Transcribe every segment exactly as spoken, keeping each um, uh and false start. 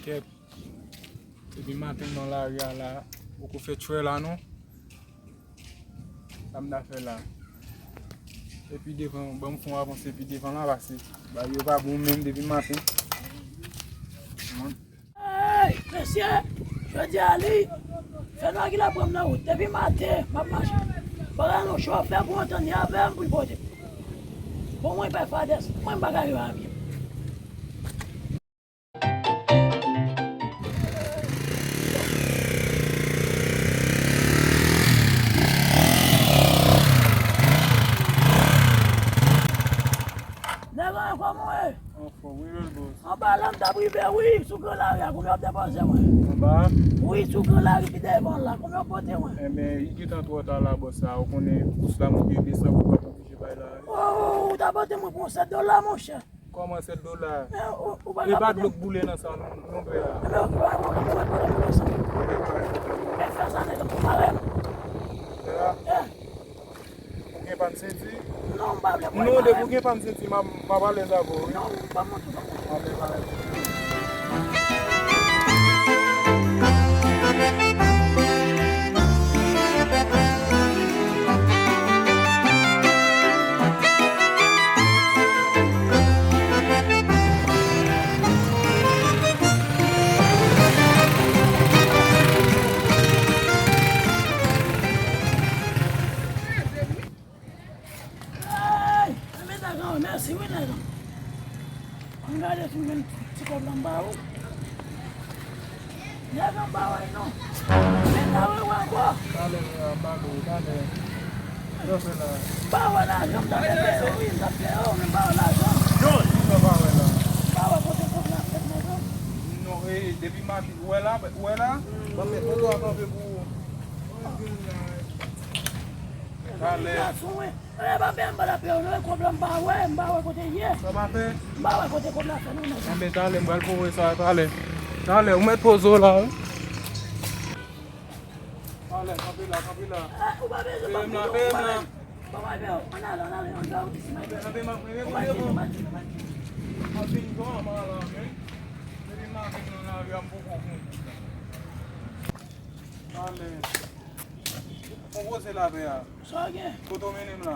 Kèt. Depi maten m nan lari a la, poko fè tchwè la non. Sa m ta fè la. Epi devan, ban m fè yon avanse epi devan la pase. Bagay yo pa bon menm depi maten. Hey, mesye, jodi a li, fè nwa ki la pran m nan wout. Depi maten, m ap mache. Pa gen yon chofè pou antann li avè m pou l pote m. Bon, mwen pa fadès, mwen m pa ka rive a pye. Nèg an, kòman w ye? Anfòm, wi, bèl bòs. Anba la, m t ap rive, wi, sou gran lari a, kounye a w ap depoze mwen. Anba? Wi, sou gran lari ki devan la, kounye a w pote mwen. Enben, li gentan twò ta la, bòs la, ou konnen kous la monte desann, ou p ap oblije bay la. O, ou ta pote mwen pou yon sèt dola, monchè. Kòman sèt dola? E, ou, ou pa ka pote. E pa dlo k boule nan sa, non, non, frè a. Non, ou pa ka pote mwen pou sa. E fè sa, nèg, ou pa wè m. Frè a? E. Ou gen pa m senti? Non, m pa vle pran. Non, depi ou gen pa m senti, m ap, m ap alèz avè w, wi. Non, m pa montre, pa montre. Amèn, amèn. Hey! Mèsi wi, nèg. Ann gade si m jwenn ti kòb la m ba ou. Nèg an pa wè non. Men la wè wè ankò. Talè, frè, m ba ou, talè. Sa w fè la? M ba wè lajan, m ta fè, wi, m ta fè, oh, men m ba wè lajan. Sa w pa wè la? M ba wè kote kòb la fèt, nèg an. Non, e, depi maten, ou wè la, ou wè la? Ban m met moto a kanpe pou ou. Talè. Gason, wi. E, pa pè, m pa t ap pè w non, e kòb la m pa wè, m pa wè kote l ye. Sa pa fè? M pa wè kote kòb la fè non, nèg. Enben, talè, m pral voye sa, talè. Talè, ou mèt poze w la, wi. Talè, kanpe la, kanpe la. E, ou pa bezwen, peye m la, peye m la. Bon, mwen pè w, ann ale, ann ale, ann fè wout isi, mwen pè w. Kanpe, m ap, mwen, mwen, mwen, mwen. M ap vin granman la, men. Depi maten m nan lari a, m poko konn. Talè. Konpoze la, pè a. Sa w gen? Kote w mennen m la?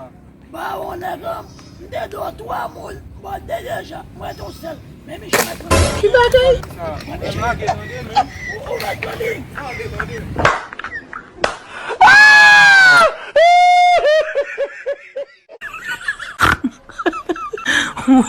Bawon, nèg an, m te dwe twa moun, m bò de deja, m rete yon sèl. Men Michel mèt pran. Ki bagay? Sa, mwen lage tande, men. Ou, ou mèt pran li. Lage tande. Ah! Ou